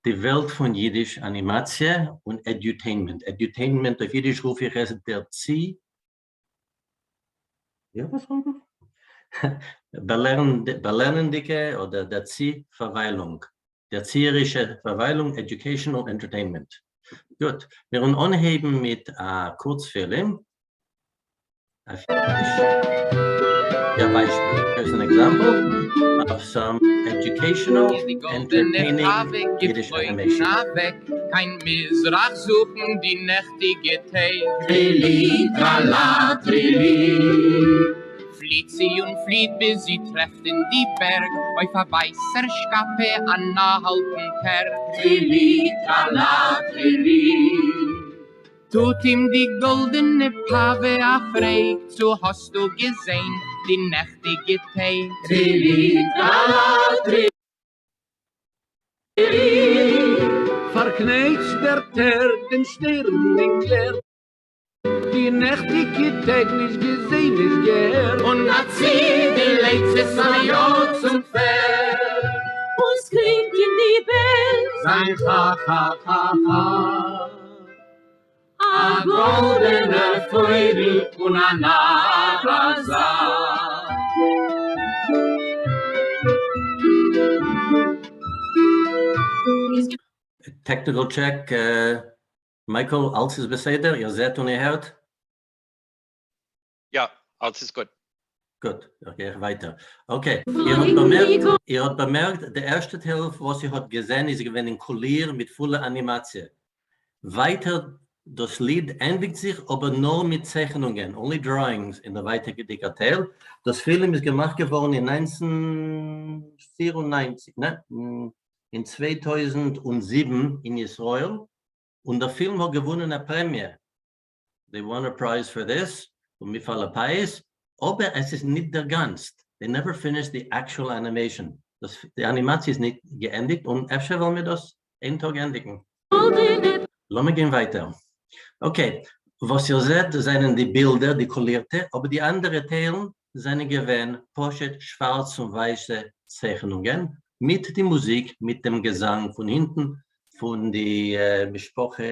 די וועלט פון אידיש אנימאציע און edutainment. Edutainment אויף אידיש רוף איך עס דערצי. יא וואס רוף איך? באלערנענדיגע אדער דערצי פארוויילונג. דערציערישע פארוויילונג educational entertainment. גוט, מיר וועלן אנהייבן מיט א קורץ פילם אויף אידיש. יא ביישפיל, here's an example of some educational איז די גאלדענע entertaining פאווע Yiddish געפלויגן animation. אוועק קיין מזרח זוכן די נעכטיגע טעג. טרילי טראלא טרילי. פליט זי און פליט ביז זי טרעפט אין די בערג אויף א ווייסער שקאפע אן אלטן טערק. טרילי טראלא טרילי. טוט אים די גאלדענע פאווע א פרעג, צו האסטו געזען די נעכטיגע טעג? טרילי טראלא טרילי. פארקנייטשט דער טערק דעם שטערן אין קלער. די נעכטיגע טעג נישט געזען נישט געהערט. און א צי די לייצעס א יא צום פערד. און ס'קלינגט אין די בעל. זיין חא חא חא חא. א א גאלדענער פויגל און א נאר אזא. Technical check, Michael, אלץ איז בסדר? איר זעט און איר הערט? יא, אלץ איז גוט. גוט, גיי איך ווייטער. Okay, איר האט באמערקט, איר האט באמערקט די ערשטע טייל וואס איר האט געזען איז געווען אין קאליר מיט פולע אנימאציע. ווייטער דאס ליד ענדיגט זיך אבער נאר מיט צייכענונגען, only drawings, אין דער ווייטערדיגער טייל. דאס פילם איז געמאכט געווארן אין 1994, ניין, אין 2007 אין ישראל, און דער פילם האט געוואונען א פרעמיע, they won a prize for this, פון מפעל הפיס, אבער עס איז ניט דערגאנצט, they never finished the actual animation, דאס די אנימאציע איז ניט געענדיגט און אפשר וועלן מיר דאס איין טאג ענדיגן. לאמיר גיין ווייטער. Okay, וואס איר זעט זענען די בילדער, די קאלירטע, אבער די אנדערע טיילן זענען געווען פשוט שווארץ און ווייסע צייכענונגען, מיט די מוזיק, מיט דעם געזאנג פון הינטן פון די משפחה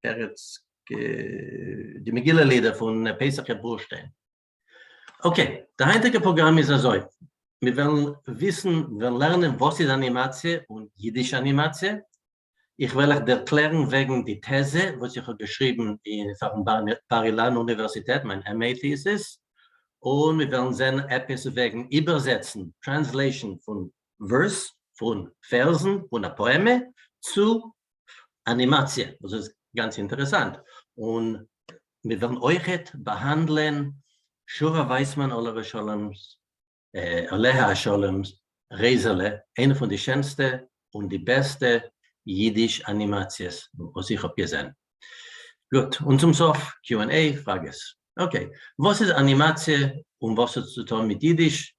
פרץ, די מגילה לידער פון פסח בורשטיין. Okay, די היינטיגע פראגראם איז אזוי, מיר וועלן וויסן, וועלן לערנען וואס איז אנימאציע און אידישע אנימאציע, איך וועל אייך ערקלערן וועגן די טעזע וואס איך האב געשריבן פארן בר אילן אוניווערסיטעט, מיין MA thesis, און מיר וועלן זען עפעס וועגן איבערזעצן, translation, פון verse, פון פערזן, פון א פאעמע, צו אנימאציע, וואס איז גאנץ אינטערעסאנט, און מיר וועלן אויכעט באהאנדלען שורה ווייסמאן עליו השלום'ס עליה השלום'ס רייזעלע, איינע פון די שענסטע און די בעסטע אידיש אנימאציעס וואס איך האב געזען. גוט, און צום סוף Q and A, פראגעס. Okay, וואס איז אנימאציע און וואס האט צו טון מיט אידיש?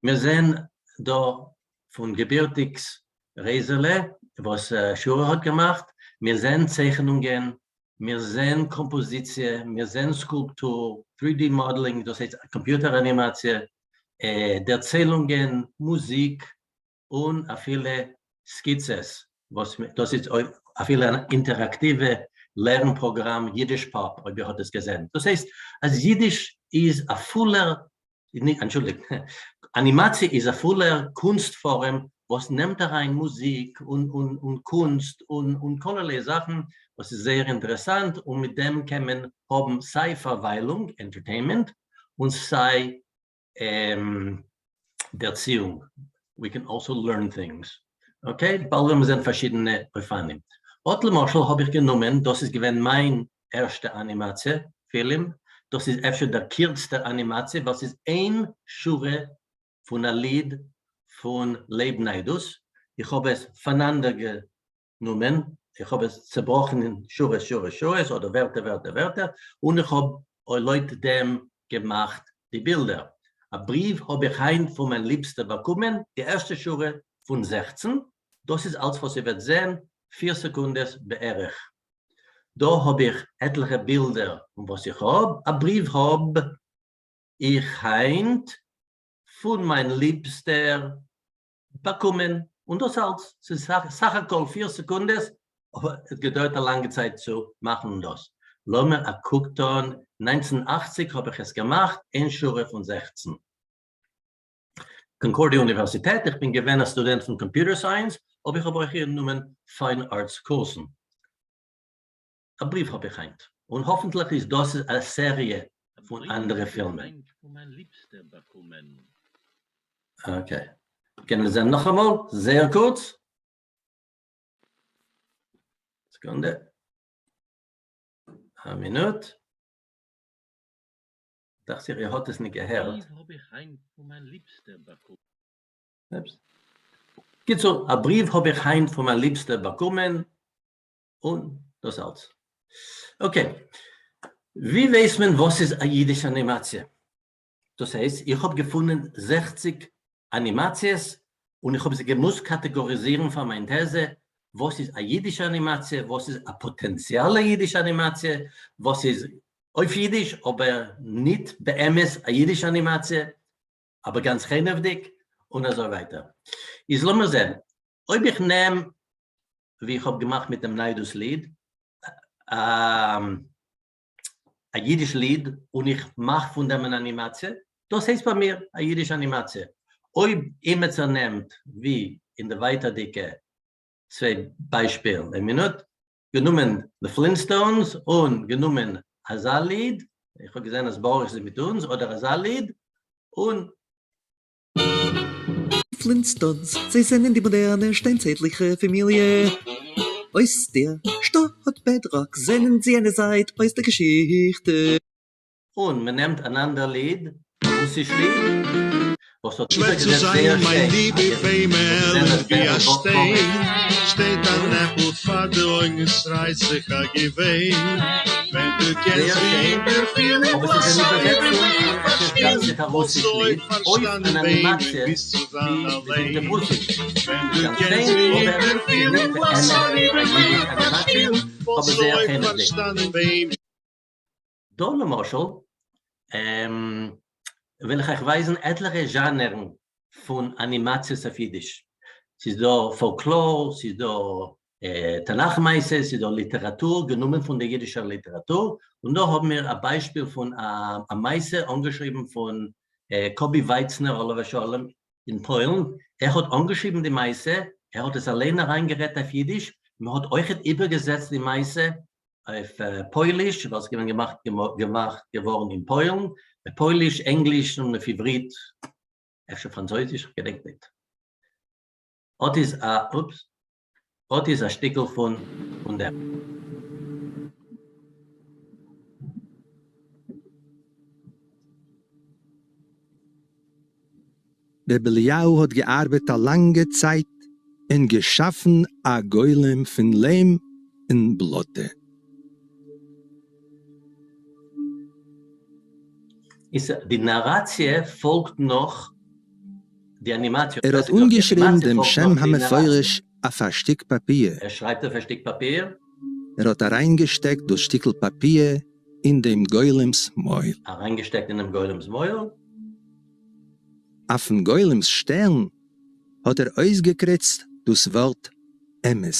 מיר זעען דא פון געבירטיג'ס רייזעלע וואס שורה האט געמאכט, מיר זעען צייכענונגען, מיר זעען קאמפאזיציע, מיר זעען סקולפטור, 3D modeling, דאס הייסט קאמפיוטער אנימאציע, דערציילונגען, מוזיק, און אפילו סקיצעס, וואס דאס איז אפילו אן אינטעראקטיווע לערן פראגראם יידיש פאפ, אויב איר האט עס געזען. דאס הייסט אז יידיש איז א פולער אנטשולדיגט, אנימאציע איז א פולער קונסט פארעם וואס נעמט אריין מוזיק און קונסט און כלערליי זאכן וואס איז זייער אינטערעסאנט און מיט דעם קען מען האבן סיי פארוויילונג, entertainment, און סיי ערציאונג, we can also learn things, okay? באלד וועלן מיר זען פארשידענע אופנים. אט למשל האב איך גענומען, דאס איז געווען מיין ערשטע אנימאציע פילם, דאס איז אפשר דער קירצטער אנימאציע ווייל ס'איז איין שורה פון א ליד פון לייב ניידוס, איך האב עס פאנאנדערגענומען, איך האב עס צעבראכן אין שורות שורות שורות אדער ווערטער ווערטער ווערטער, און איך האב לויט דעם געמאכט די בילדער. א בריוו האב איך היינט פון מיין ליבסטע באקומען, די ערשטע שורה פון 16, דאס איז אלץ וואס איר וועט זען, פיר סעקונדעס בערך. דא האב איך עטליכע בילדער פון וואס איך האב, א בריוו האב איך היינט פון מיין ליבסטער באקומען. און דאס אלץ, ס'איז סך הכל פיר סעקונדעס, אבער עס געדויערט א לאנגע צייט צו מאכן דאס. לאמיר א קוק טון, 1980 האב איך עס געמאכט, איין שורה פון 16. קאנקארדיע אוניווערסיטעט, איך בין געווען א סטודענט פון computer science, אבער איך האב אויך גענומען fine arts קורסן. א בריוו האב איך היינט, און האפנטליך איז דאס א סעריע פון אנדערע פילמען. Okay, קען מען זען נאכאמאל, זייער קורץ. סעקונדע. א מינוט. דאכט זיך איר האט עס נישט געהערט. קיצור, א בריוו האב איך היינט פון מיין ליבסטע באקומען, און דאס אלץ. Okay, ווי ווייסט מען וואס איז א אידיש אנימאציע? דאס הייסט, איך האב געפונען 60 אנימאציעס און איך האב זיי געמוזט קאטעגאריזירן פאר מיין טעזע, וואס איז א אידישע אנימאציע, וואס איז א פאטענציאלע אידישע אנימאציע, וואס איז אויף אידיש אבער ניט באמת א אידישע אנימאציע, אבער גאנץ חנעוודיג, און אזוי ווייטער. איז לאמיר זען, אויב איך נעם ווי איך האב געמאכט מיט דעם ניידוס ליד, א אידיש ליד און איך מאך פון דעם אן אנימאציע, דאס הייסט ביי מיר א אידיש אנימאציע. אויב אימעצער נעמט, ווי אין די ווייטערדיגע צוויי ביישפילן, איין מינוט, גענומען די Flintstones און גענומען אזא ליד, איך האב געזען אז באריס איז מיט אונז, אדער אזא ליד, און Flintstones, זיי זענען די מאדערנע שטיינצייטליכע פאמיליע. אויס דער שטאט בעדראק זענען זיי יענע זייט אויס דער געשיכטע. און מען נעמט אן אנדער ליד, א רוסיש ליד, וואס האט שווער צו איבערגעזעצט זיין זייער מיין שיין, ליבע א ביימער געזען עלנד אז ווי בערל א שטיין באקאוויטש שטייט אן און עפל פאר די אויגן ס'רייסט זיך א געוויין ווען דו זייער קענסט ווי שיין, איך דערפיל איך אבער ס'איז לאזט אן איבער איבערזעצונג וועם עס איז דאכט פארשטיל זיך א וואלסט רוסיש אויך ליד, אויף פארשטאנען אן וועמען אנימאציע ביסט צו זיין ווי מ'זינגט אליין אויף רוסיש. ווען ס'איז דו גאנץ קענסט שיין, ווי איך אבער ס'איז דערפיל ניט איך באמת לאזט א איבער אידיש וועם אנימאציע, פארשטיל אבער וואלסט זייער אויך חנעוודיג. פארשטאנען וועמען דא למשל וועל איך אייך ווייזן עטליכע זשאנערן פון אנימאציעס אויף אידיש. ס'איז דא פאלקלאר, ס'איז דא תנך מעשיות, ס'איז דא ליטעראטור, גענומען פון דער אידישער ליטעראטור, און דא האבן מיר א ביישפיל פון א מעשה אנגעשריבן פון קאבי ווייצנער עליו השלום אין פוילן, ער האט אנגעשריבן די מעשה, ער האט עס אליין אריינגערעדט אויף אידיש, מען האט אויכעט איבערגעזעצט די מעשה אויף פויליש, ווייל ס'איז געווען געמאכט געמאכט געווארן אין פוילן, אויף פויליש, ענגליש און אויף עברית, אפשר פראנצויזיש, כ'געדענק ניט. אט איז א, אופס, אט איז א שטיקל פון פון דעם. ר' אליהו האט געארבעט א לאנגע צייט און געשאפן א גולם פון ליים און בלאטע. איז די נאראציע פאלגט נאך די אנימאציע. ער האט אנגעשריבן דעם שם המפורש אויף א שטיק פאפיר. ער שרייבט אויף א שטיק פאפיר. ער האט אריינגעשטעקט דאס שטיקל פאפיר אין דעם גולם'ס מויל. אריינגעשטעקט אינעם גולם'ס מויל. אויפן גולם'ס שטערן האט ער אויסגעקריצט דאס ווארט אמת.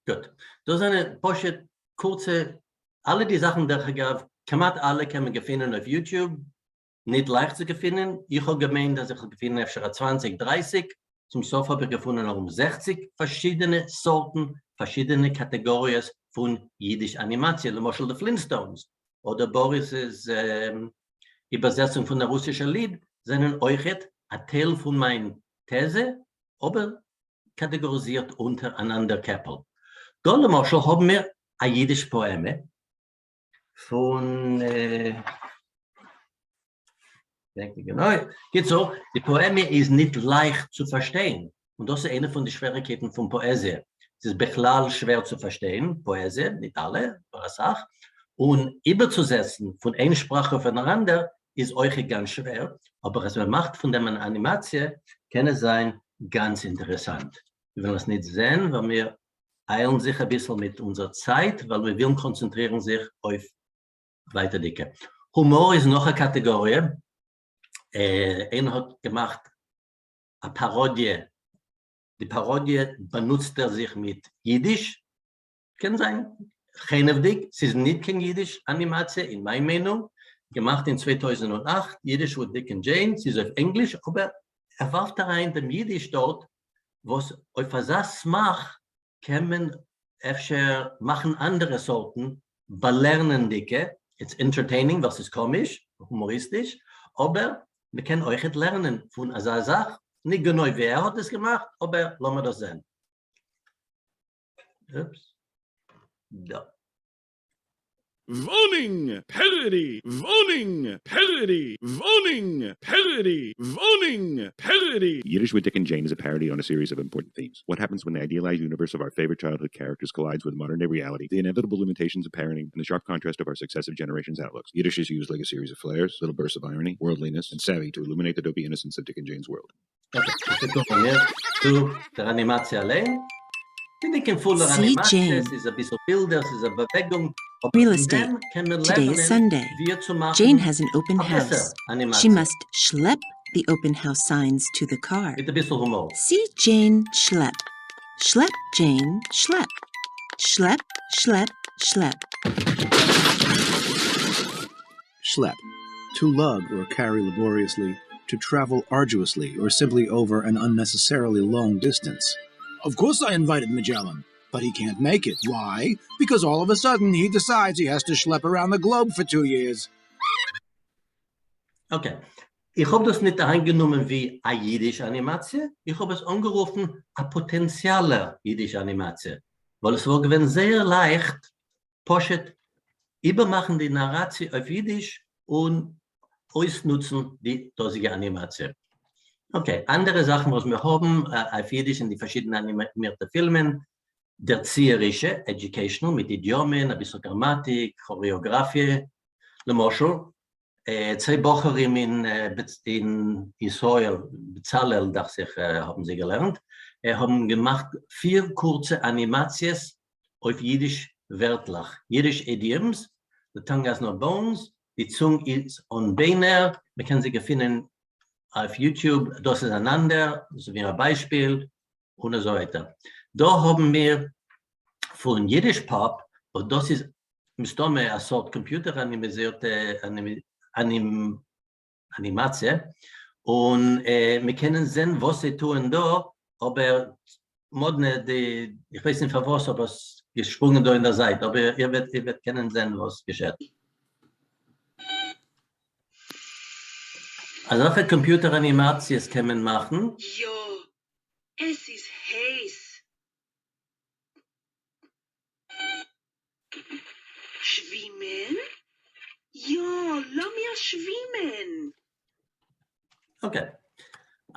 גוט. דאס זענען פשוט קורצע, אלע די זאכן דרך אגב, כמעט אלע קען מען געפינען אויף YouTube, ניט לייכט צו געפינען, איך האב געמיינט אז איך האב געפינען אפשר א צוואנציג דרייסיג, צום סוף האב איך געפונען ארום 60 פארשידענע סארטן, פארשידענע קאטעגאריעס פון אידיש אנימאציע, למשל די Flintstones, אדער באריס'ס איבערזעצונג פון א רוסישע ליד, זענען אויכעט א טייל פון מיין טעזע, אבער קאטעגאריזירט אונטער אן אנדער קעפל. דא למשל האבן מיר א אידיש פאעמע פון, געדענק נישט גענוי, קיצור, די פאעמע איז ניט לייכט צו פארשטיין, און דאס איז איינע פון די שוועריקייטן פון פאעזיע, ס'איז בכלל שווער צו פארשטיין פאעזיע, ניט אלע, אבער אסאך, און איבערצוזעצן פון איין שפראך אויף אן אנדער איז אויכעט גאנץ שווער, אבער אז מען מאכט פון דעם אן אנימאציע קען עס זיין גאנץ אינטערעסאנט. מיר וועלן עס ניט זען ווייל מיר איילן זיך אביסל מיט אונזער צייט ווייל מיר ווילן קאנצענטרירן זיך אויף ווייטערדיגע. הומאר איז נאך א קאטעגאריע. איינער האט געמאכט א פאראדיע, די פאראדיע באנוצט ער זיך מיט אידיש, קען זיין חנעוודיג, ס'איז ניט קיין אידיש אנימאציע אין מיין מיינונג, געמאכט אין 2008, Yiddish with Dick and Jane, ס'איז אויף ענגליש אבער ער ווארפט אריין דעם אידיש דארט, וואס אויף אזא סמך קען מען אפשר מאכן אנדערע סארטן באלערנענדיגע, it's entertaining ווייל ס'איז קאמיש, הומאריסטיש, אבער מ'קען אויכעט לערנען פון אזא זאך, ניט גענוי ווי ער האט עס געמאכט, אבער לאמיר דאס זען. אופס. דא. ווארנינג! Parody! ווארנינג! Parody! ווארנינג! Parody! ווארנינג! Parody! Yiddish with Dick and Jane is a parody on a series of important themes. What happens when the idealized universe of our favorite childhood characters collides with modern day reality, the inevitable limitations of parenting, and the sharp contrast of our successive generations' outlooks. Yiddish is used like a series of flares, little bursts of irony, worldliness, and savvy to illuminate the dopey innocence of Dick and Jane's world. Okay, מיר צו דער אנימאציע אליין. די קיין פולער See אנימאציע, Jane. ס'איז אביסל בילדער, ס'איז א באוועגונג, אבער Real פון estate. דעם קען מען Today is לערנען Sunday. ווי צו מאכן Jane has an open א בעסער house. She אנימאציע. must schlep the open house signs to the car. מיט אביסל הומאר. See Jane schlep. Schlep, Jane, schlep. Schlep, schlep, schlep. Schlep. To lug or carry laboriously, to travel arduously, or simply over an unnecessarily long distance. Of course I invited Magellan, but he can't make it. Why? Because all of a sudden he decides he has to schlep around the globe for 2 years. Okay. איך האב דאס ניט אריינגענומען ווי א אידיש אנימאציע, איך האב עס אנגערופן א פאטענציאלער אידיש אנימאציע, ווייל עס וואלט געווען זייער לייכט פשוט איבערמאכן די נאראציע אויף אידיש און אויסנוצן די דאזיגע אנימאציע. Okay, אנדערע זאכן וואס מיר האבן אויף אידיש אין די פארשידענע אנימירטע פילמען, דערציערישע, educational, מיט אידיאמען, אביסל גראמאטיק, כארעאגראפיע, למשל, צוויי בחורים אין ישראל, בצלאל דאכט זיך האבן זיי געלערנט, האבן געמאכט פיר קורצע אנימאציעס אויף אידיש ווערטלעך, Yiddish idioms, The tongue has no bones, די צונג איז אן ביינער, מען קען זיי געפינען אויף YouTube, דאס איז אן אנדער, דאס איז ווי א ביישפיל, און אזוי ווייטער. דא האבן מיר פון Yiddish Pop, וואס דאס איז מסתמא א סארט קאמפיוטער אנימיזירטע אנימאציע, און מיר קענען זען וואס זיי טוען דא, אבער מאדנע די, איך ווייס נישט פארוואס אבער עס געשפרונגען דא אין דער זייט, אבער איר וועט איר וועט קענען זען וואס געשעט. אזעלכע קאמפיוטער אנימאציעס קען מען מאכן. יא, עס איז הייס. שווימען? יא, לאמיר שווימען! Okay.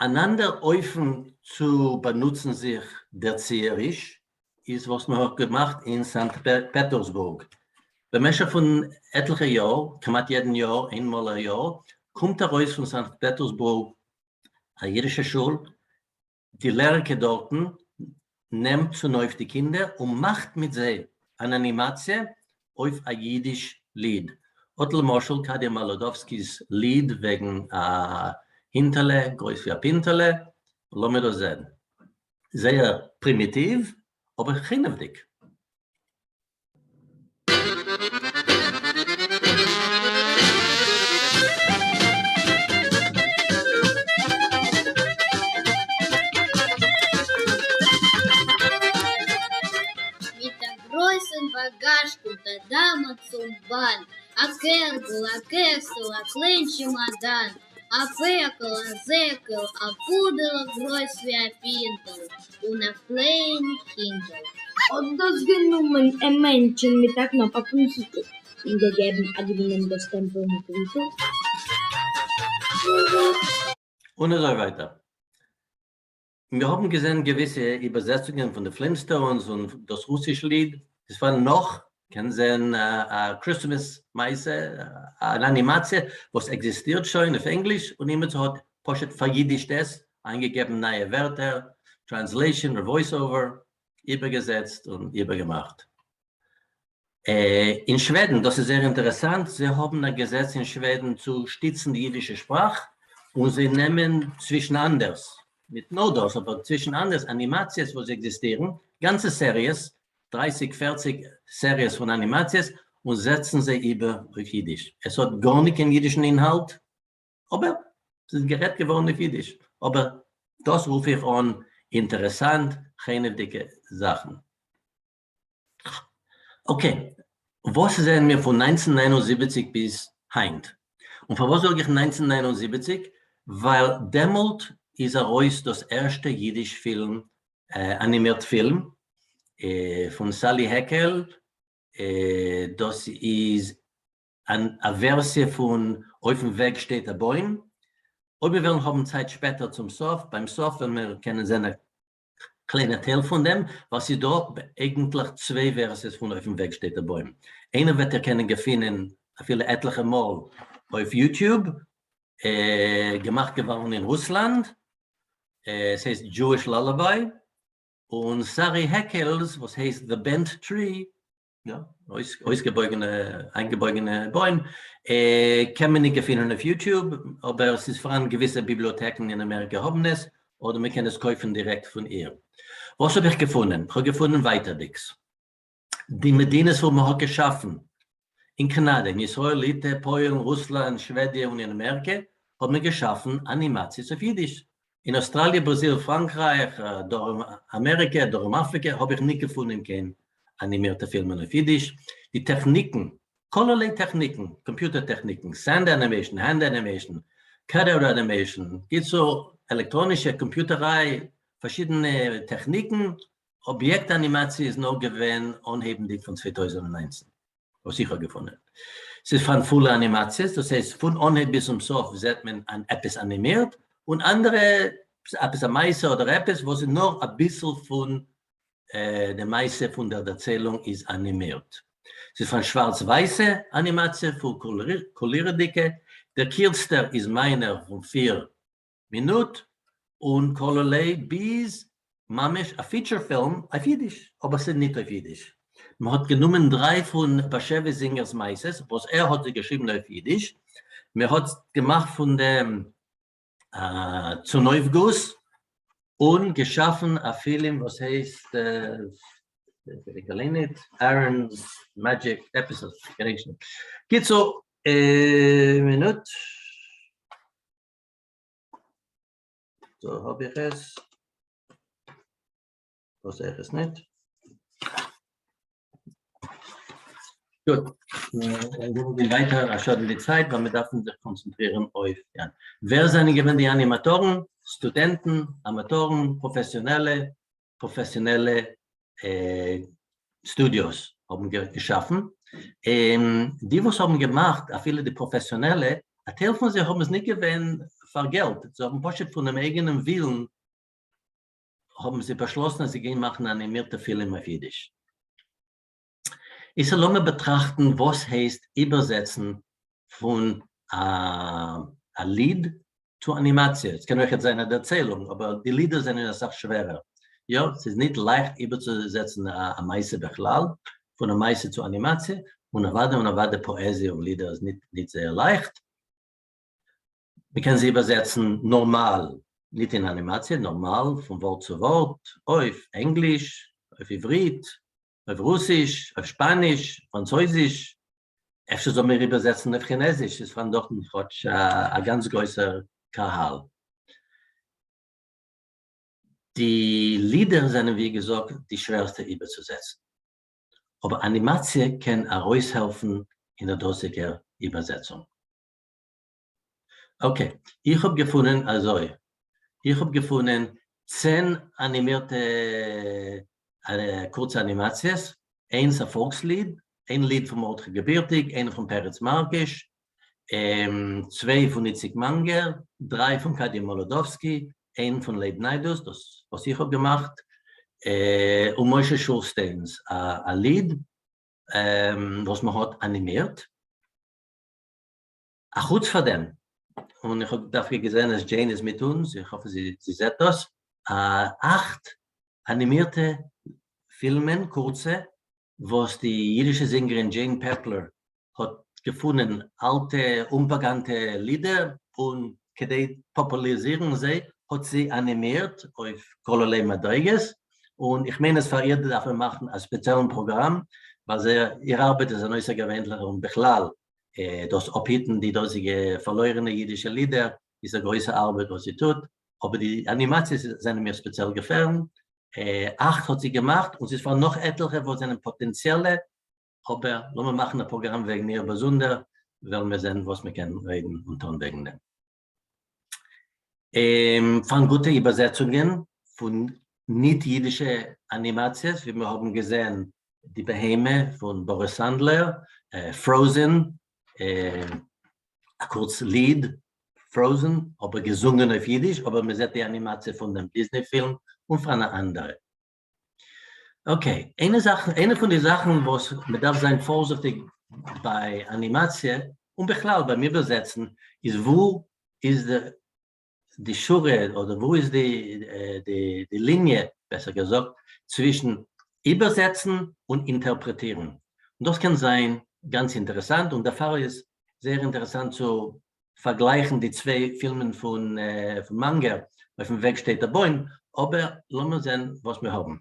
אן אנדער אופן צו באנוצן זיך דערציעריש איז וואס מען האט געמאכט אין סאנקט פעטערסבורג. במשך פון עטליכע יאר, כמעט יעדן יאר, איינמאל א יאר, קומט ארויס פון סאנקט פעטערסבורג א אידישע שול, די לערערקע דארטן נעמט צונויף די קינדער און מאכט מיט זיי אן אנימאציע אויף א אידיש ליד. אט למשל קאדיע מאלאדאווסקי'ס ליד וועגן א הינטעלע גרויס ווי א פינטעלע, לאמיר דאס זען. זייער פרימיטיוו, אבער חנעוודיג. מיט אַ גרויסן באַגאַזש קומט אַ דאַמע צום באַן, אַ קערבל, אַ קעסל, אַ קליין טשעמאָדאַן, אַ פּעקל, אַ זעקל, אַ פּודעלע גרויס ווי אַ פּינטל, און אַ קליין הינטל. האָט דאָס גענומען אַ מענטשן מיט אַ קנאָפּ אויפֿן היטל און געגעבן אַ גרינעם דאָס שטעמפּל מיט ריטל. און אזוי ווייטער. מיר האבן געזען געוויסע איבערזעצונגען פון די Flintstones און דאס רוסיש ליד, עס פארהאן נאך, קען זען א Christmas מעשה, אן אנימאציע וואס עקזיסטירט שוין אויף ענגליש און אימיצער האט פשוט פאראידישט עס, איינגעגעבן נייע ווערטער, translation, voice over, איבערגעזעצט און איבערגעמאכט. אין שוועדן, דאס איז זייער אינטערעסאנט, זיי האבן א געזעץ אין שוועדן צו שטיצן די אידישע שפראך, און זיי נעמען צווישן אנדערס, ניט נאר דאס, אבער צווישן אנדערס אנימאציעס וואס עקזיסטירן, גאנצע סעריעס, דרייסיג פערציג סעריעס פון אנימאציעס, און זעצן זיי איבער אויף אידיש. עס האט גארניט קיין אידישן אינהאלט, אבער ס'איז גערעדט געווארן אויף אידיש. אבער דאס רוף איך אן אינטערעסאנט חנעוודיגע זאכן. Okay, וואס זעען מיר פון 1979 ביז היינט? און פארוואס זאג איך 1979? ווייל דעמאלט איז ארויס דאס ערשטע אידיש פילם, אנימירט פילם, פון סאלי העקעל, דאס איז א ווערסיע פון אויפן וועג שטייט א בוים, אויב מיר וועלן האבן צייט שפעטער צום סוף, ביים סוף וועלן מיר קענען זען א קליינע טייל פון דעם, ווייל ס'איז דא אייגנטליך צוויי ווערסיעס פון אויפן וועג שטייט א בוים, איינער וועט איר קענען געפינען אפילו עטליכע מאל אויף YouTube, געמאכט געווארן אין רוסלאנד, עס הייסט Jewish Lullaby, און שרי העקעל'ס וואס הייסט The Bent Tree, יא, אויסגעבויגענע, איינגעבויגענע בוים, קען מען ניט געפינען אויף YouTube, אבער ס'איז פאראן געוויסע ביבליאטעקן אין אמעריקע האבן עס, אדער מען קען עס קויפן דירעקט פון איר. וואס האב איך געפונען? כ'האב געפונען ווייטערדיגס. די מדינות וואו מען האט געשאפן, אין קאנאדע, אין ישראל, ליטע, פוילן, רוסלאנד, שוועדיע און אין אמעריקע, האט מען געשאפן אנימאציעס אויף אידיש. אין אויסטראליע, בראזיל, פראנקרייך, דרום אמעריקע, דרום אפריקע האב איך ניט געפונען קיין אנימירטע פילמען אויף אידיש. די טעכניקן, כלערליי טעכניקן, קאמפיוטער טעכניקן, sand animation, hand animation, cutout animation, קיצור, עלעקטראנישע קאמפיוטעריי, פארשידענע טעכניקן, אביעקט אנימאציע איז נאר געווען אנהייבנדיג פון 2019. וואס איך האב געפונען. ס'איז פארהאן פולע אנימאציעס, דאס הייסט פון אנהייב ביז צום סוף זעט מען אן עפעס אנימירט, און אנדערע עפעס א מעשה אדער עפעס וואס איז נאר אביסל פון די מעשה פון דער דערציילונג איז אנימירט. ס'איז פארהאן שווארץ ווייסע אנימאציע, פול קאלירעדיגע, דער קירצטער איז מיינער פון פיר מינוט, און כלערליי ביז ממש א feature פילם אויף אידיש, אבער ס'איז ניט אויף אידיש. מען האט גענומען דריי פון באשעוויס זינגער'ס מעשות וואס ער האט זיי געשריבן אויף אידיש, מען האט געמאכט פון דעם א צונויפגוס און געשאפן א פילם וואס הייסט, געדענק אליין ניט, Aaron's Magic עפעס אזוי, געדענק נישט. קיצור, מינוט. דא האב איך עס. דא זעה איך עס ניט. גוט. מיר גייען ווייטער, א שאד די צייט, ווייל מיר דארפן זיך קאנצענטרירן אויף יא. ווער זענען געווען די אנימאטארן? סטודענטן, אמאטארן, פראפעסיאנעלע, פראפעסיאנעלע סטודיאוס האבן געשאפן, די וואס האבן געמאכט, אפילו די פראפעסיאנעלע, א טייל פון זיי האבן עס נישט געווען פאר געלט, זיי האבן פשוט פונעם אייגענעם ווילן האבן זיי באשלאסן אז זיי גייען מאכן אנימירטע פילם אויף אידיש. איז לאמיר באטראכטן וואס הייסט איבערזעצן פון א ליד צו אנימאציע, עס קען אויכעט זיין א דערציילונג, אבער די לידער זענען אסאך שווערער, יא, ס'איז ניט לייכט איבערצוזעצן א מעשה בכלל, פון א מעשה צו אנימאציע, און אוודאי און אוודאי פאעזיע און לידער איז ניט זייער לייכט. מ'קען זיי איבערזעצן נארמאל, ניט אין אנימאציע, נארמאל פון ווארט צו ווארט, אויף ענגליש, אויף עברית, אויף רוסיש, אויף שפאניש, פראנצויזיש, אפשר זאל מיר איבערזעצן אויף כינעזיש, ס'איז פארהאן דארטן כאטש א גאנץ גרויסער קהל. די לידער זענען ווי געזאגט די שווערסטע איבערצוזעצן, אבער אנימאציע קען ארויסהעלפן אין דער דאזיגער איבערזעצונג. Okay, איך האב געפונען אזוי, איך האב געפונען 10 אנימירטע קורצע אנימאציעס, איינס א פאלקסליד, איין ליד פון מרדכי געבירטיג, איינע פון פרץ מארקיש, צוויי פון איציק מאנגער, דריי פון קאדיע מאלאדאווסקי, איין פון לייב ניידוס, דאס וואס איך האב געמאכט, און משה שולסטיינס א ליד וואס מען האט אנימירט. א חוץ פאר דעם, און איך האב דווקא געזען אז דזשעין איז מיט אונז, איך האף זי זעט דאס, אכט אנימירטע פילמען, קורצע, וואס די אידישע זינגערין דזשעין פעפלער האט געפונען אלטע אומבאקאנטע לידער און. כדי פאפוליזירן זיי האט זי אנימירט אויף כלערליי מדריגות, און איך מיין אז פאר איר דארף מען מאכן א ספעציעלן פראגראם, ווייל זייער איר ארבעט איז אן אויסערגעווענליכע און בכלל דאס אפהיטן די דאזיגע פארלוירענע אידישע לידער איז א גרויסע ארבעט וואס זי טוט, אבער די אנימאציעס זענען מיר ספעציעל געפעלן, אכט האט זי געמאכט און ס'איז פאר נאך עטליכע וואס זענען פאטענציעלע, אבער לאמיר מאכן א פראגראם וועגן איר באזונדער, וועלן מיר זען וואס מ'קען רעדן און טון וועגן דעם. פארהאן גוטע איבערזעצונגען פון ניט אידישע אנימאציעס, ווי מיר האבן געזען די בהמה פון באריס סאנדלער, Frozen, א קורץ ליד, Frozen, אבער געזונגען אויף אידיש, אבער מען זעט די אנימאציע פון דעם דיזני פילם, און פארהאן אנדערע. Okay, איינע זאך, איינע פון די זאכן וואס מען דארף זיין פארזיכטיג ביי אנימאציע, און בכלל ביים איבערזעצן, איז וואו איז די די שורה, אדער וואו איז די די די ליניע, בעסער געזאגט, צווישן איבערזעצן און אינטערפרעטירן. און דאס קען זיין גאנץ אינטערעסאנט, און דערפאר איז זייער אינטערעסאנט צו פארגלייכן די צוויי פילמען פון מאנגער, אויפן וועג שטייט א בוים, אבער לאמיר זען וואס מיר האבן.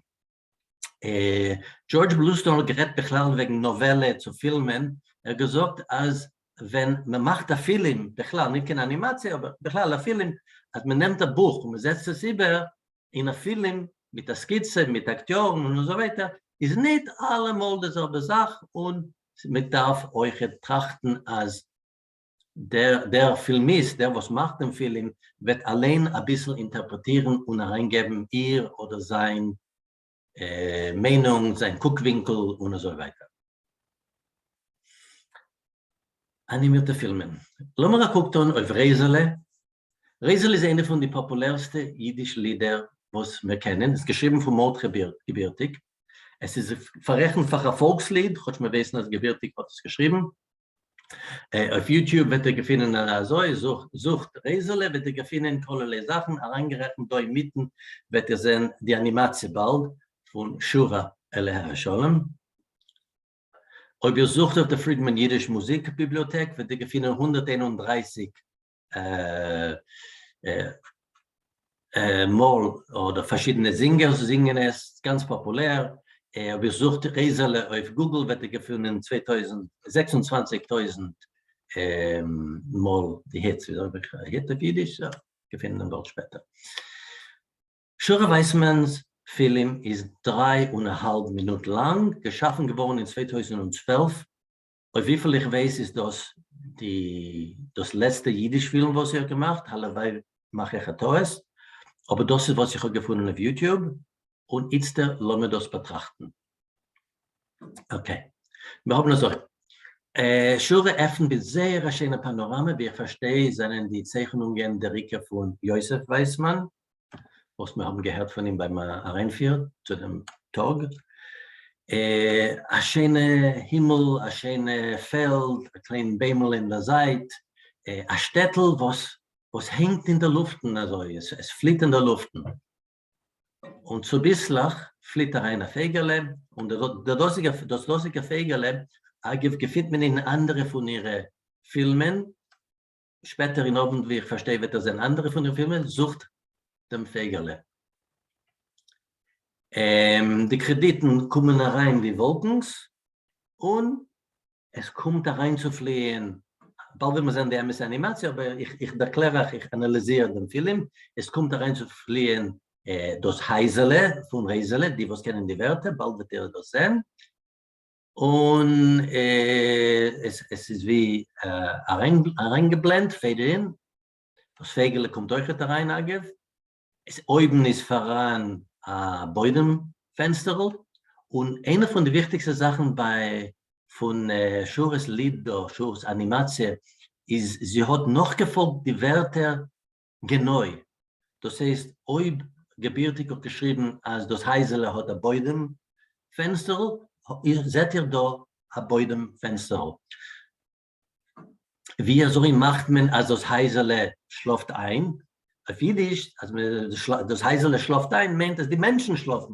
דזשארדזש בלוסטאון האט גערעדט בכלל וועגן נאוועלע צו פילמען, ער האט געזאגט אז ווען מען מאכט א פילם, בכלל נישט קיין אנימאציע אבער בכלל א פילם, אז מען נעמט א בוך און מען זעצט עס איבער אין א פילם מיט א סקיצע מיט אקטיארן און אזוי ווייטער, איז ניט אלעמאל די זעלבע זאך און מען דארף אויכעט טראכטן אז דער דער פילמיסט, דער וואס מאכט דעם פילם, וועט אליין אביסל אינטערפרעטירן און אריינגעבן איר אדער זיין מיינונג, זיין קוק-ווינקל און אזוי ווייטער. אנימירטע פילמען. לאמיר א קוק טאן אויף רייזעלע. רייזעלע איז איינע פון די פאפולערסטע אידיש לידער וואס מיר קענען, עס איז געשריבן פון מרדכי געבירטיג, עס איז פאררעכנט פאר א פאלקסליד, כאטש מיר ווייסן אז געבירטיג האט עס געשריבן. אויף YouTube וועט איר געפינען אזוי, זוכט רייזעלע וועט איר געפינען כלערליי זאכן, אריינגערעכנט דא אינמיטן וועט איר זען די אנימאציע באלד פון שורה עליה השלום. אויב איר זוכט אויף די פרידמאן אידיש מוזיק ביבליאטעק וועט איר געפינען 131 מאל אדער פארשידענע זינגערס זינגען עס, גאנץ פאפולער, אויב איר זוכט רייזעלע אויף Google וועט איר געפונען 26 טויזענט מאל די hits, ווי זאג איך hit אויף אידיש? יא, געפינען דעם ווארט שפעטער. שורה ווייסמאן'ס פילם איז דריי און א האלב מינוט לאנג, געשאפן געווארן אין 2012 אויף וויפיל איך ווייס איז דאס די דאס לעצטע אידיש פילם וואס זי האט געמאכט, הלוואי מאך איך א טעות, אבער דאס איז וואס איך האב געפונען אויף YouTube, און איצטער לאמיר דאס באטראכטן. Okay, מיר האבן אזוי, שורה עפנט מיט זייער א שיינע פאנאראמע, ווי איך פארשטיי זענען די צייכענונגען דער עיקר פון יוסף ווייסמאן, וואס מיר האבן געהערט פון אים ביים אריינפיר צו דעם טאג, א שיינע הימל, א שיינע פעלד, א קליין ביימל אין דער זייט, א שטעטל וואס וואס הענגט אין דער לופטן אזוי, עס פליט אין דער לופטן, און צוביסלעך פליט אריין א פייגעלע, און דער דאזיגער דאס דאזיגע פייגעלע, אגב געפינט מען אין אנדערע פון אירע פילמען, שפעטער אין אוונט ווי איך פארשטיי וועט ער זען אנדערע פון די פילמען, זוכט דעם פייגעלע. די קרעדיטן קומען אריין ווי וואלקנס, און עס קומט אריינצופליען, באלד וועט מען זען די אמת'ע אנימאציע, אבער איך דערקלער אייך, איך אנאליזיר דעם פילם, עס קומט אריינצופליען דאס הייזעלע פון רייזעלע, די וואס קענען די ווערטער, באלד וועט איר דאס זען, און עס איז ווי אריינגעבלענדט, faded in, דאס פייגעלע קומט אויכעט אריין אגב, אויבן איז פאראן א בוידעם פענסטערל, און איינע פון די וויכטיגסטע זאכן ביי פון שורה'ס ליד דא, שורה'ס אנימאציע, איז זי האט נאכגעפאלגט די ווערטער גענוי, דאס הייסט אויב געבירטיג האט געשריבן אז דאס הייזעלע האט א בוידעם פענסטערל, זעט איר דא א בוידעם פענסטערל. ווי אזוי מאכט מען אז דאס הייזעלע שלאפט איין? אויף אידיש אז דאס הייזעלע שלאפט איין מיינט אז די מענטשן שלאפן,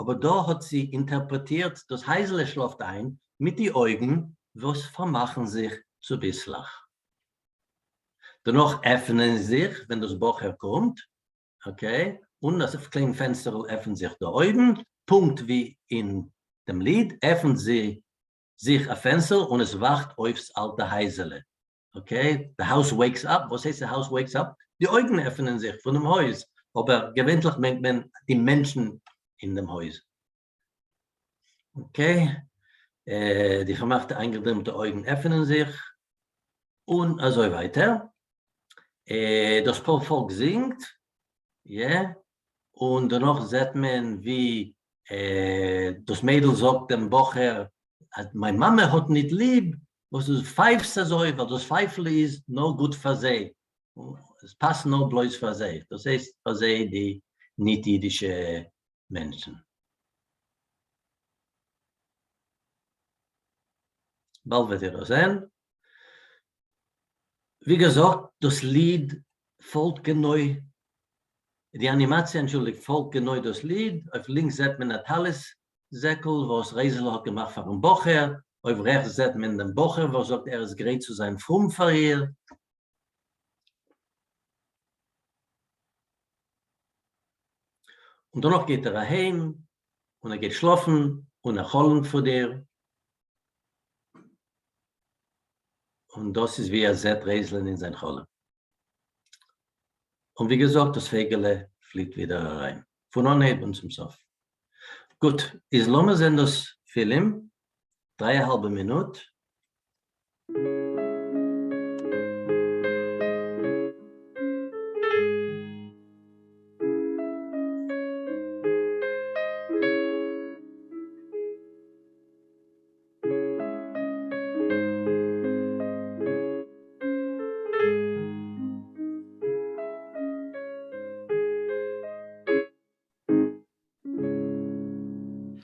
אבער דא האט זי אינטערפרעטירט דאס הייזעלע שלאפט איין מיט די אויגן וואס פארמאכן זיך צוביסלעך. דערנאך עפענען זיך ווען דאס בחור קומט, okay, און דאס קליין פענסטערל עפנט זיך דא אויבן, פונקט ווי אין דעם ליד עפנט זי זיך א פענסטער און עס וואכט אויף ס'אלטע הייזעלע, okay, the house wakes up, וואס הייסט the house wakes up? די אויגן עפענען זיך פונעם הויז, אבער געווענטליך מיינט מען די מענטשן אין דעם הויז. okay, די פארמאכטע איינגעדרימלטע אויגן עפענען זיך, און אזוי ווייטער. דאס פארפאלק זינגט, יע, און דערנאך זעט מען ווי דאס מיידל זאגט דעם בחור אז מיין מאמע האט ניט ליב וואס דו פייפסט אזוי, ווייל דאס פייפל איז נאר גוט פאר זיי, עס פאסט נאר בלויז פאר זיי, דאס הייסט פאר זיי די ניט אידישע מענטשן. באלד וועט איר דאס זען. ווי געזאגט, דאס ליד פאלגט גענוי, די אנימאציע, אנטשולדיגט, פאלגט גענוי דאס ליד. אויף לינקס זעט מען א טלית זעקל וואס רייזעלע האט געמאכט פארן בחור, אויף רעכטס זעט מען דעם בחור וואס זאגט ער איז גרייט צו זיין פרום פאר איר. און דערנאך גייט ער אהיים און ער גייט שלאפן און ער חלומ'ט פון איר, און דאס איז ווי ער זעט רייזלען אין זיין חלום. און ווי געזאגט דאס פייגעלע פליט ווידער אריין פון אנהייב און צום סוף. גוט, איז לאמיר זען דאס פילם, דריי א האלבע מינוט.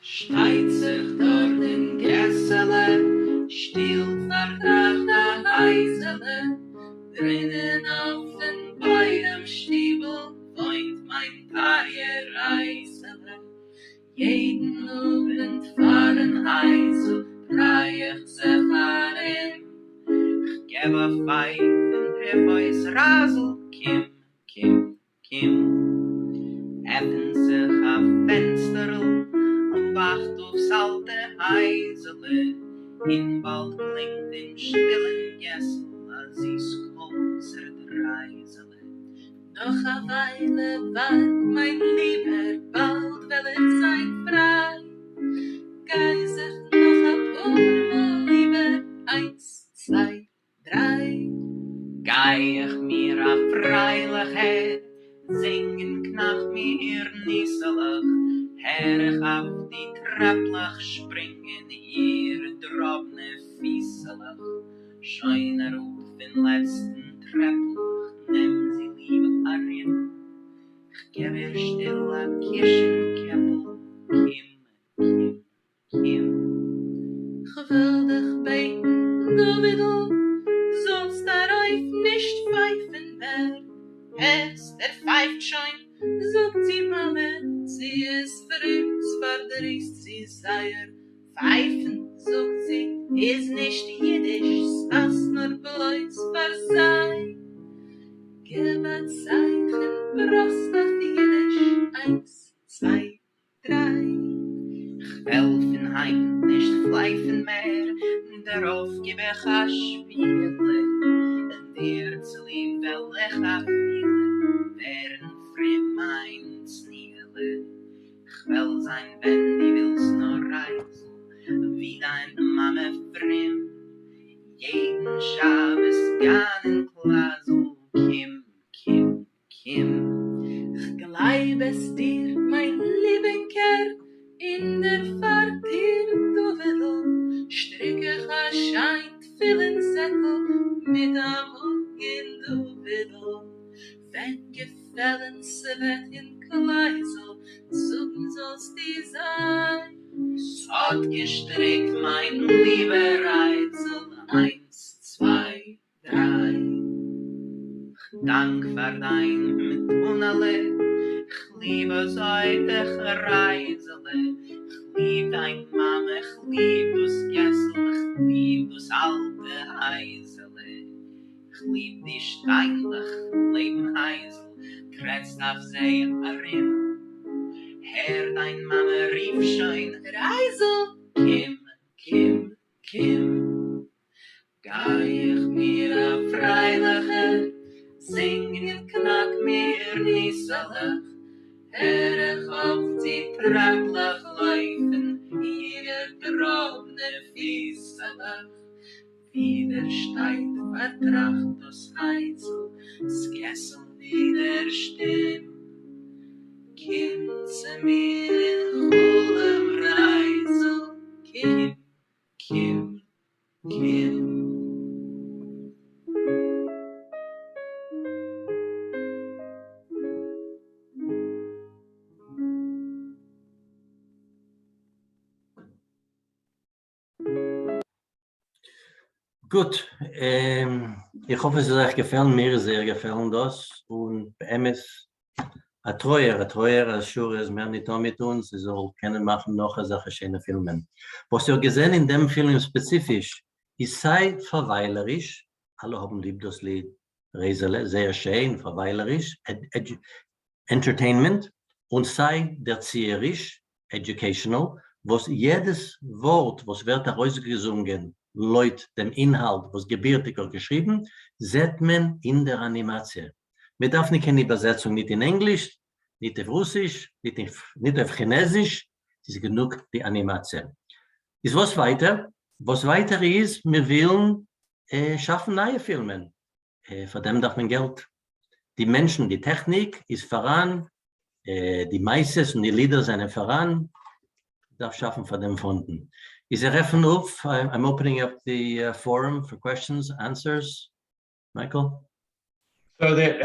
שטייט זיך דאָרט אין געסעלע, שטיל פֿאַרטראַכט אַ הײַזעלע, דרינען אויפֿן בוידעם-שטיבל וואוינט מײַן טײַער רייזעלע. יעדן אָוונט פֿאַרן הײַזל דריי איך זיך אַרום, כ'געב אַ פֿײַף און רוף אויס, רייזל, קום, קום, קום. עפֿנט זיך אַ פֿענצטערל און וואַכט אויף ס'אַלטע הײַזעלע, און באַלד קלינגט אין שטילן געסל אַ זיס קול, ס'רעדט רייזעלע. נאָך אַ ווײַלע וואַרט, מײַן ליבער, באַלד וועל איך זײַן פֿרײַ. גיי זיך נאָך אַ פּאָר מאָל איבער, איינס, צוויי, דרײַ. גיי איך מיר אַ פֿריילעכער, זינגען קנאַק מיר ניסעלעך, הער איך אויף די טרעפּלעך שפּרינגען אירע דראָבנע פֿיסעלעך. שוין אַראָפּ פֿון לעצטן טרעפּל, כ'נעם זי ליב אַרום, כ'געב איר שטיל אַ קוש אין קעפּל, קום, קום, קום. כ'וויל דיך בעטן, דוד'ל, זאלסט דערויף נישט פייפן מער, הערסט, ער פייפט שוין, זאגט זי מאמע, זי איז פרום, ס'פארדריסט זי זייער, פייפן, זאגט זי, איז נישט אידיש, ס'פאסט נאר בלויז פאר זיי. געב א צייכן פראסט אויף אידיש, איינס, צוויי, דריי. כ'וועל פון היינט נישט פלייפן מער, דערויף גיב איך א שביעה'לע, און דיר צוליב וועל איך אפילו ווערן פרום מיין צניעה'לע. כ'וועל זיין ווען דו ווילסט נאר רייזל, ווי דיין מאמע פרום, יעדן שבת גיין אין קלייזל, קום, קום, קום. כ'גלייב עס דיר מיין ליבינקער, און דערפאר דיר דוד'ל, שטריק איך א שיין תפילין זעקל מיט א מגן דוד'ל. ווען געפעלן ס'וועט אין קלייזל, זאגן זאלסטו זיי. ס'האט געשטריקט מיין ליבע רייזל, איינס צוויי דריי. כ'דאנק פאר דיין מתנה'לע, כ'ליב אזוי דיך רייזעלע, כ'ליב דיין מאמע, כ'ליב דאס געסל, כ'ליב דאס אלטע הייזעלע. כ'ליב די שטיינדלעך לעבן הייזל, טרעטסט אויף זיי ארום. הער דיין מאמע רופט שוין, רייזל! קום, קום, קום. גיי איך מיר א פרייליכער, זינג און קנאק מיר ניסעלעך, הער איך אויף די טרעפלעך לויפן אירע דראבנע פיסעלעך. ווידער שטייט פארטראכט דאס הייזל, ס'קעסל ווידער שטום. קום צו מיר אין חלום רייזל, קום, קום, קום. גוט, איך האף עס איז אייך געפעלן, מיר איז זייער געפעלן דאס, און באמת א טרויער, א טרויער אז שורה איז מער ניטא מיט אונז, זי זאל קענען מאכן נאך אזעלכע שיינע פילמען. וואס איך האב געזען אין דעם פילם ספעציפיש איז סיי פארוויילעריש, אלע האבן ליב דאס ליד רייזעלע, זייער שיין, פארוויילעריש, entertainment, און סיי דערציעריש, educational, וואס יעדעס ווארט וואס ווערט ארויסגעזונגען לויט דעם אינהאלט וואס געבירטיג האט געשריבן, זעט מען אין דער אנימאציע. מען דארף ניט קיין איבערזעצונג ניט אין ענגליש, ניט אויף רוסיש, ניט אויף כינעזיש, ס'איז גענוג די אנימאציע. איז וואס ווייטער? וואס ווייטער איז, מיר ווילן שאפן נייע פילמען, פאר דעם דארף מען געלט. די מענטשן, די טעכניק איז פאראן, די מעשות און די לידער זענען פאראן, דארף שאפן פאר דעם פאנדן. איז איך עפן אויף, I'm opening up the forum for questions, answers. Michael? So that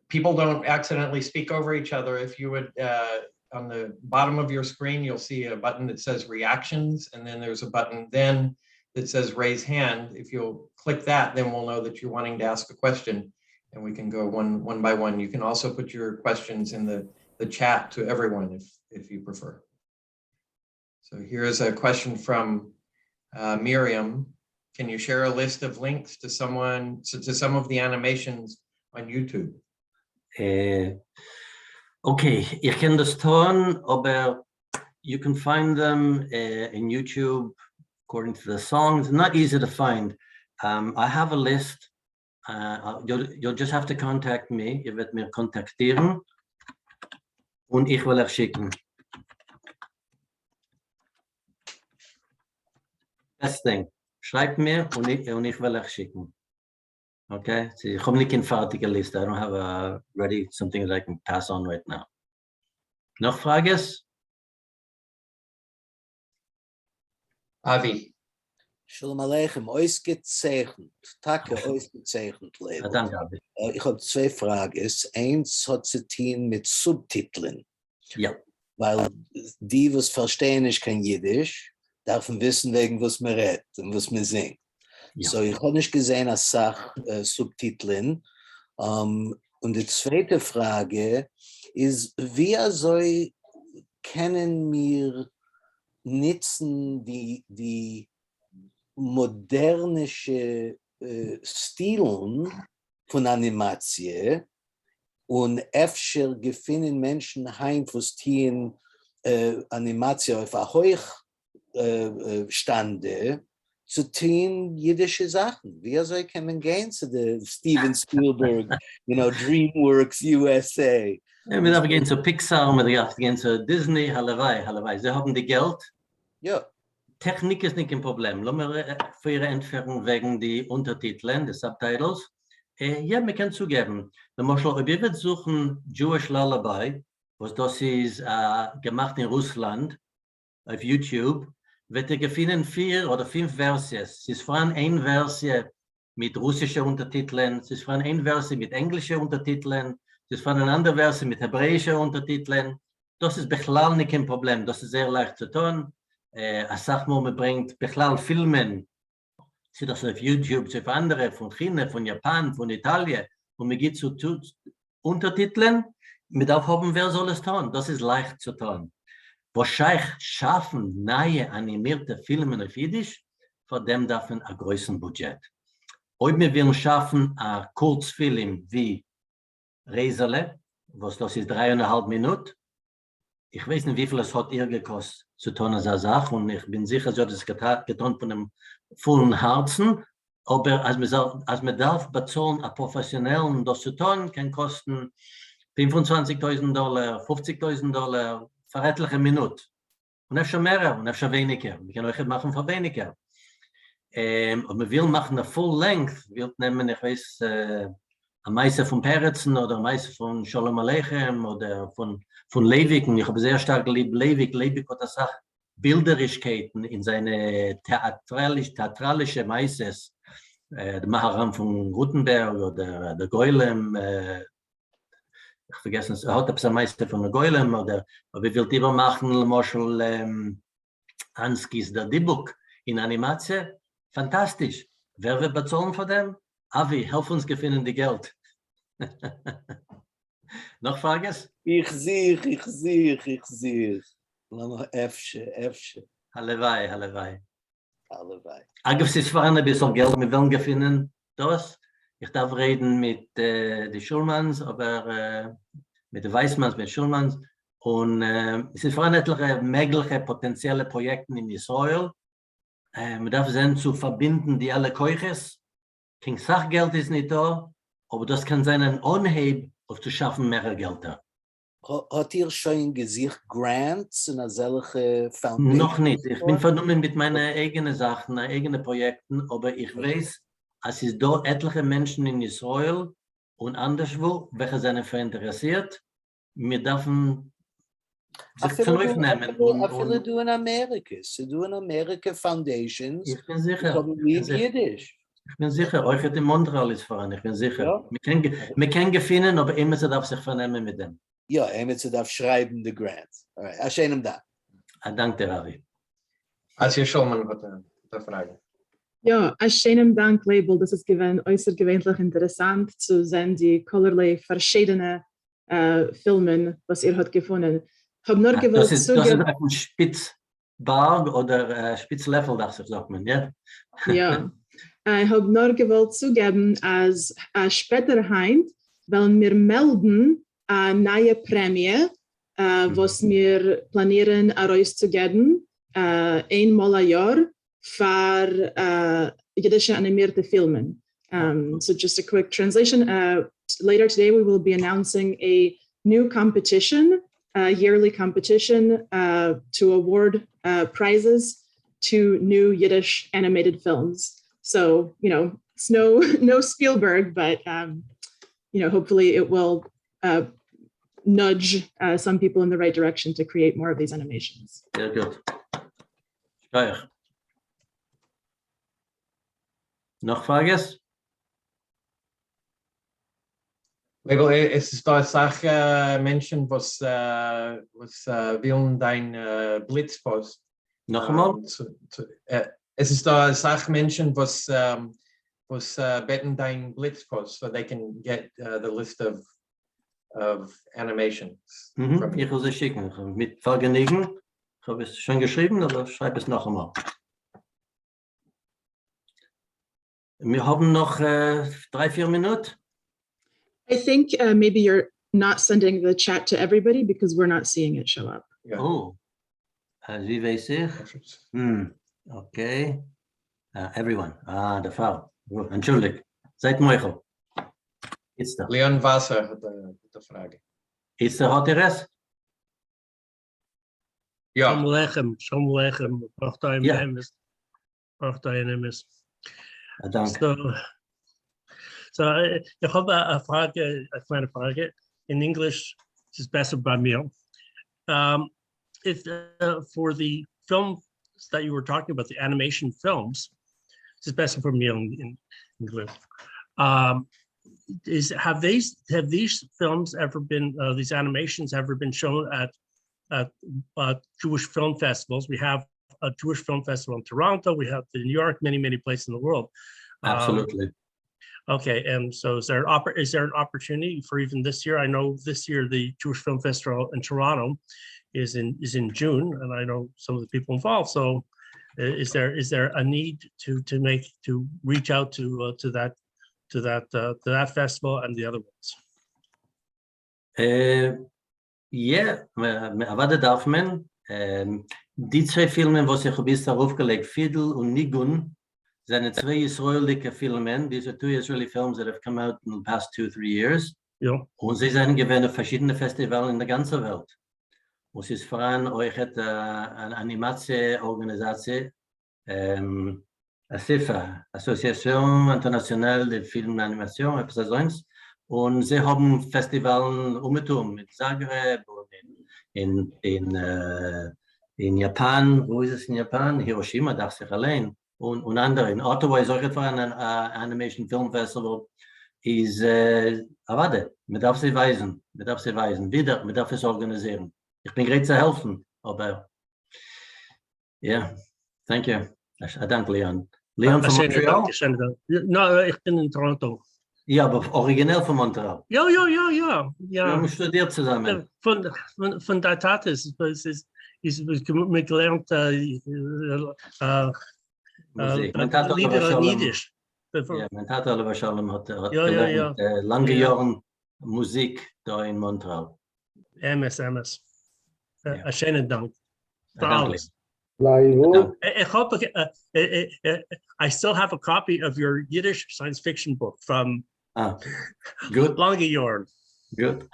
people don't accidentally speak over each other, if you would, on the bottom of your screen, you'll see a button that says reactions, and then there's a button then that says raise hand. If you'll click that, then we'll know that you're wanting to ask a question, and we can go one, one by one. You can also put your questions in the, the chat to everyone if, if you prefer. So here's a question from Miriam. Can you share a list of links to someone, to, to some of the animations on YouTube? Okay, איך קען דאס טון, אבער you can find them in YouTube according to the songs. Not easy to find. I have a list. You'll, you'll just have to contact me. איר וועט מיר קאנטאקטירן און איך וועל אייך שיקן. Best thing. שרייבט מיר און איך, און איך וועל אייך שיקן. Okay? So איך האב נישט קיין פארטיגע ליסט. I don't have a ready something that I can pass on right now. נאך פראגעס? אבי. שלום עליכם, אויסגעצייכנט, טאקע אויסגעצייכנט, לייבל. א דאנק אבי. איך האב צוויי פראגעס, איינס האט צו טוהן מיט סובטיטלען. יא. ווייל די וואס פארשטייען נישט קיין אידיש דארפן וויסן וועגן וואס מען רעדט און וואס מען זינגט. So איך האב נישט געזעהן אסאך סובטיטלען. און די צווייטע פראגע איז ווי אזוי קענען מיר ניצן די די מאדערנישע סטילן פון אנימאציע, און אפשר געפינען מענטשן היינט וואס טוען אנימאציע אויף א הויך שטאנדע צו טוהן אידישע זאכן, ווי אזוי קען מען גיין צו די סטיווען ספילבערג, you know, DreamWorks USA? מען דארף גיין צו פיקסאר, מען דארף גיין צו דיזני, הלוואי, הלוואי, זיי האבן די געלט. יא. טעכניק איז נישט קיין פראבלעם, לאמיר פריער ענטפערן וועגן די אונטערטיטלען, די subtitles, יא מען קען צוגעבן, למשל אויב איר וועט זוכן Jewish Lullaby, וואס דאס איז געמאכט אין רוסלאנד, אויף YouTube וועט איר געפינען פיר אדער פינף ווערסיעס, ס'איז פאראן איין ווערסיע מיט רוסישע אונטערטיטלען, ס'איז פאראן איין ווערסיע מיט ענגלישע אונטערטיטלען, ס'איז פאראן אן אנדער ווערסיע מיט העברעאישע אונטערטיטלען, דאס איז בכלל נישט קיין פראבלעם, דאס איז זייער לייכט צו טון, אסאך מאל מען ברענגט בכלל פילמען צו דאס אויף YouTube צו אויף אנדערע, פון כינע, פון יאפאן, פון איטאליע, און מען גיבט צו אונטערטיטלען, מען דארף האבן ווער זאל עס טון, דאס איז לייכט צו טון. וואס שייך שאפן נייע אנימירטע פילמען אויף אידיש, פאר דעם דארף מען א גרויסן בודזשעט. אויב מיר ווילן שאפן א קורץ פילם ווי רייזעלע, וואס דאס איז דריי און א האלב מינוט, איך ווייס נישט וויפיל עס האט איר געקאסט צו טון אזא זאך, און איך בין זיכער זי האט עס געטון פונעם פולן הארצן, אבער אז מען זאל אז מען דארף באצאלן א פראפעסיאנעלן דאס צו טון קען קאסטן 25 טויזנט דאלער, 50 טויזנט דאלער, פאר עטליכע מינוט, און אפשר מערער און אפשר ווייניגער, מען קען אויכעט מאכן פאר ווייניגער. אויב מען וויל מאכן א full length, ווילט נעמען איך ווייס א מעשה פון פרצן אדער א מעשה פון שלום עליכם אדער פון לייוויקן, איך האב זייער שטארק ליב לייוויק, לייוויק האט אסאך בילדערישקייטן אין זיינע טעאטראלישע מעשות, די מהר"ם פון רוטנבערג אדער דער גולם, איך פארגעסן, ער האט עפעס א מעשה פון די גולם, אדער אויב איר ווילט איבערמאכן למשל אנסקי'ס דער דיבוק אין אנימאציע, פאנטאסטיש! ווער וועט באצאלן פאר דעם? אבי, העלף אונז געפינען די געלט. נאך פראגעס? איך זוך, איך זוך, איך זוך. לאמיר, אפשר, אפשר. הלוואי, הלוואי. הלוואי. אגב, ס'איז פאראן אביסל געלט, מיר וועלן געפינען דאס. איך דארף רעדן מיט די שולמאנס, אבער מיט די ווייסמאנס, מיט שולמאנס, און ס'איז פאראן עטליכע מעגליכע פאטענציעלע פראיעקטן אין ישראל, מ'דארף זען צו פארבינדן די אלע כוחות, קיין סך געלט איז ניטא, אבער דאס קען זיין אן אנהייב אויף צו שאפן מערער געלטער. האט איר שוין געזוכט grants און אזעלכע foundations? נאך ניט, איך בין פארנומען מיט מיינע אייגענע זאכן, אייגענע פראיעקטן, אבער איך ווייס אז ס'איז דא עטליכע מענטשן אין ישראל און אנדערשוואו וועלכע זענען פאראינטערעסירט, מיר דארפן זיך צונויפנעמען און. אפילו דא אין אמעריקע, ס'איז דא אין אמעריקע foundations איך בין זיכער, וואס האבן ליב אידיש. איך בין זיכער, אויכעט אין מאנטרעאל איז פאראן, איך בין זיכער. מען קען געפינען, אבער עימיצער דארף זיך פארנעמען מיט דעם. יא, עימיצער דארף שרייבן די grant. Alright, א שענעם דאנק. א דאנק דיר אבי. אסיה שולמאן האט א פראגע. יא, א שענעם דאנק לייבל, דאס איז געווען אויסערגעווענליך אינטערעסאנט צו זען די כלערליי פארשידענע פילמען וואס איר האט געפונען. כ'האב נאר געוואלט דאס איז צוגעבן. אויפן שפיץ בארג אדער שפיץ לעפל דאכט זיך זאגט מען, יא? יא. איך האב נאר געוואלט צוגעבן אז שפעטער היינט וועלן מיר מעלדן א נייע פרעמיע וואס מיר פלאנירן ארויסצוגעבן איין מאל א יאר פאר אידישע אנימירטע פילמען. So just a quick translation, later today we will be announcing a new competition, a yearly competition to award prizes to new Yiddish animated films. So, you know, it's no, no Spielberg, but, you know, hopefully it will nudge some people in the right direction to create more of these animations. זייער גוט. שכוח. נאך פראגעס? לייבל, עס איז דא אסאך מענטשן וואס וואס ווילן דיין בליץ פאוסט. נאכאמאל? עס איז דא אסאך מענטשן וואס וואס בעטן דיין בליץ פאוסט so they can get the list of of animations. איך וועל זיי שיקן מיט פארגעניגן. איך האב עס שוין געשריבן אבער שרייב עס נאכאמאל. מיר האבן נאך דריי פיר מינוט. I think maybe you're not sending the chat to everybody because we're not seeing it show up. Oh, ווי ווייס איך? Okay. Everyone. אה, דערפאר. אנטשולדיגט. זייט מוחל. איצטער. ליאון וואסער האט א פראגע. איצטער האט איר עס? יא. שלום עליכם, שלום עליכם, ברוך דיין האמת, ברוך דיין האמת. א דאנק. So, איך האב א פראגע, א קליינע פראגע, אין ענגליש איז בעסער ביי מיר. If, for the films that you were talking about, the animation films, it's בעסער פאר מיר אין ענגליש. Is have these have these films ever been these animations ever been shown at at Jewish film festivals? We have a Jewish film festival in Toronto. We have the New York, many, many places in the world. Absolutely. Okay, and so is there an is there an opportunity for even this year? I know this year the Jewish Film Festival in Toronto is in June, and I know some of the people involved. So Is there is there a need to to make to reach out to uh, to that to that uh, to that festival and the other ones? יע, אוודאי דארף מען. די צוויי פילמען וואס איך האב איצט ארויפגעלייגט, פידל און ניגון, זענען צוויי ישראל'דיגע פילמען, these are two Israeli films that have come out in the past 2, 3 years, און זיי זענען געווען אויף פארשידענע פעסטיוואלן אין דער גאנצער וועלט. און ס'איז פאראן אויכעט אן אנימאציע ארגאניזאציע, ASIFA, Association Internationale de Film d'Animation, עפעס אזוינס, און זיי האבן פעסטיוואלן אומעטום, אין זאגרעב און אין אין אין יאפאן, וואו איז עס אין יאפאן? היראשימא דאכט זיך אליין, און און אנדערע, אין אטאווא איז אויכעט פאראן אן animation film festival, איז אוודאי, מען דארף זיי ווייזן, מען דארף זיי ווייזן, ווידער, מען דארף עס ארגאניזירן, איך בין גרייט צו העלפן, אבער יא, thank you. א דאנק ליאן. ליאן פון מאנטריאל? נא, איך בין אין טאראנטא. יא, אבער אריגינעל פון מאנטריאל. יא, יא, יא, יא. מיר האבן שטודירט צוזאמען. פון פון דיין טאטע איז איז מיר געלערנט מוזיק. מיין טאטע עליו השלום. אידיש. יא, מיין טאטע עליו השלום האט געלערנט לאנגע יארן מוזיק דא אין מאנטריאל. אמת, אמת. א שיינעם דאנק פאר אלעס. איך האב, I still have a copy of your Yiddish science fiction book from גוט. לאנגע יארן. גוט.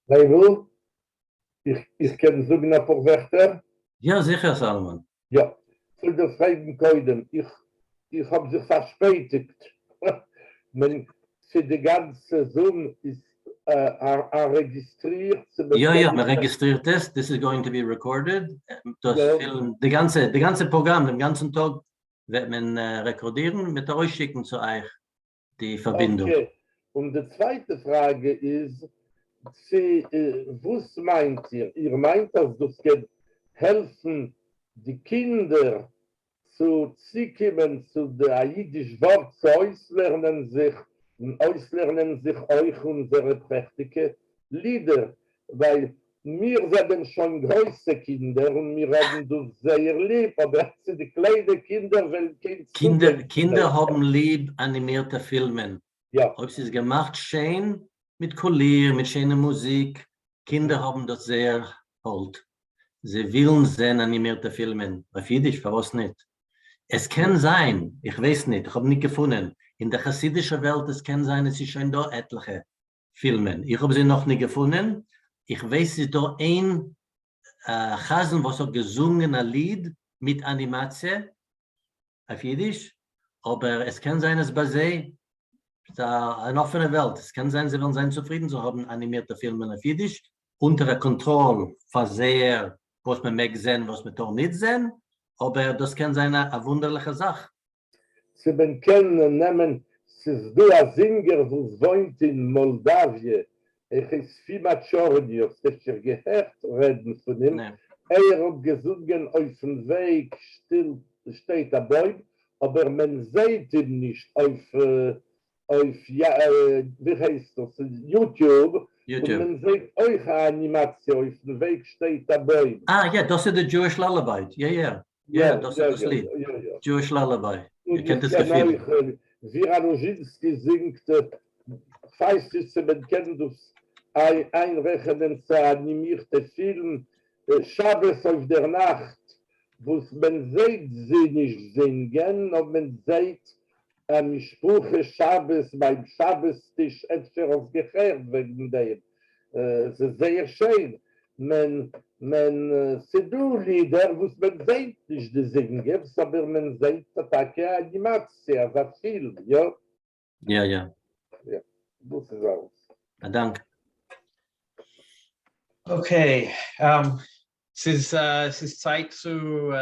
לייבל, איך קען זאגן אפאר ווערטער? יא זיכער סאלאמאן. יא, כ'וויל דיר פרעגן קודם, איך האב זיך פארשפעטיגט, מען צו די גאנצע זום איז רעגיסטרירט? יא יא, מען רעגיסטרירט עס, this is going to be recorded, דאס פילם, די גאנצע, די גאנצע פראגראם דעם גאנצן טאג וועט מען רעקארדירן, מען וועט ארויסשיקן צו אייך די פארבינדונג. Okay, און די צווייטע פראגע איז, צו וואס מיינט איר? איר מיינט אז דאס קען העלפן די קינדער צו צוקומען צו די א אידיש ווארט צו אויסלערנען זיך און אויסלערנען זיך אויך אונזערע פרעכטיגע לידער, ווייל מיר זענען שוין גרויסע קינדער און מיר האבן דאס זייער ליב, אבער צו די קליינע קינדער וועלן קיין קינדער קינדער האבן ליב אנימירטע פילמען, אויב ס'איז געמאכט שיין, מיט קאליר, מיט שיינע מוזיק, קינדער האבן דאס זייער האלד, זיי ווילן זען אנימירטע פילמען אויף אידיש, פארוואס ניט? עס קען זיין, איך ווייס ניט, איך האב ניט געפונען, אין דער חסידישער וועלט עס קען זיין עס איז שוין דא עטליכע פילמען, איך האב זיי נאך ניט געפונען, איך ווייס ס'איז דא איין חזן וואס האט געזונגען א ליד מיט אנימאציע אויף אידיש, אבער עס קען זיין אז ביי זיי איז אן אפענע וועלט, עס קען זיין זיי וועלן זיין צופרידן צו האבן אנימירטע פילמען אויף אידיש, אונטער א קאנטראל פאר זייער וואס מען מעג זען וואס מען טאר ניט זען, אבער דאס קען זיין א וואונדערליכע זאך. צו מען קען נעמען, ס'איז דא א זינגער וואס וואוינט אין מאלדאוויע, ער הייסט פימא טשארני, האסט אפשר געהערט רעדן פון אים, ער האט געזונגען אויפן וועג שטיל שטייט א בוים, אבער מען זעהט אים נישט אויף אויף ווי הייסט דאס יוטיוב, און מען זעהט אויך א אנימאציע אויפן וועג שטייט א בוים. אה יא, דאס איז די Jewish Lullaby, יא יא. יא, דאס איז דאס ליד, Jewish Lullaby, איר קענט עס געפינען. און איך קען אויך, ווירא לוזשינסקי זינגט, כ'ווייס נישט צו מען קען דאס איינרעכענען צו א אנימירטע פילם, שבת אויף דער נאכט, וואס מען זעהט זי נישט זינגען, נאר מען זעהט א משפחה שבת ביים שבת טיש, אפשר האסט געהערט וועגן דעם, ס'איז זייער שיין, מען מען ס'דא לידער וואס מען זעהט נישט די זינגערס אבער מען זעהט טאקע אנימאציע אזא פילם, יא? יא יא. יא, דאס איז אלעס. א דאנק. Okay, ס'איז ס'איז צייט צו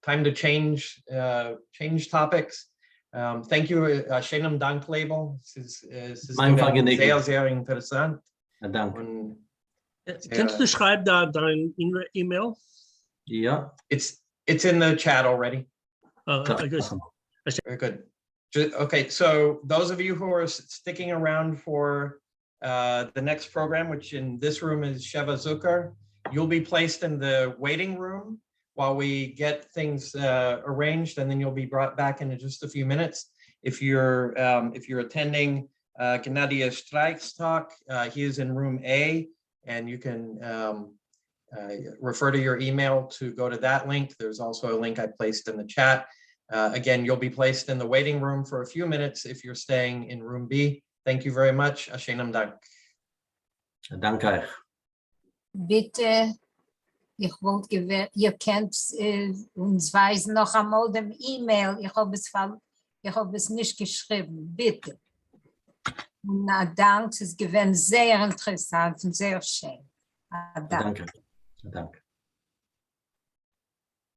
time to change change topics. Thank you, א שיינעם דאנק לייבל, ס'איז ס'איז מיין געווען פארגעניגן. זייער זייער אינטערעסאנט. א דאנק. און קענסטו שרייבן דיין אימעיל? יא. It's it's in the chat already. Very good. Okay, so those of you who are sticking around for the next program, which in this room is Sheva Zucker, you'll be placed in the waiting room. while we get things arranged, and then you'll be brought back in just a few minutes. If you're, if you're attending Gennady Shtreich's talk, he is in room A, and you can refer to your email to go to that link. There's also a link I placed in the chat. Again, you'll be placed in the waiting room for a few minutes if you're staying in room B. Thank you very much. אַ שיינעם דאַנק. דאַנק אײַך. ביטע, איך וואָלט געווען, איר קענט אונדז ווײַזן נאָך אַ מאָל דעם email. איך האָב עס, איך האָב עס נישט געשריבן. ביטע. און אַ דאַנק, עס איז געווען זייער אינטערעסאַנט און זייער שיין. אַ דאַנק. דאַנקע. דאַנק.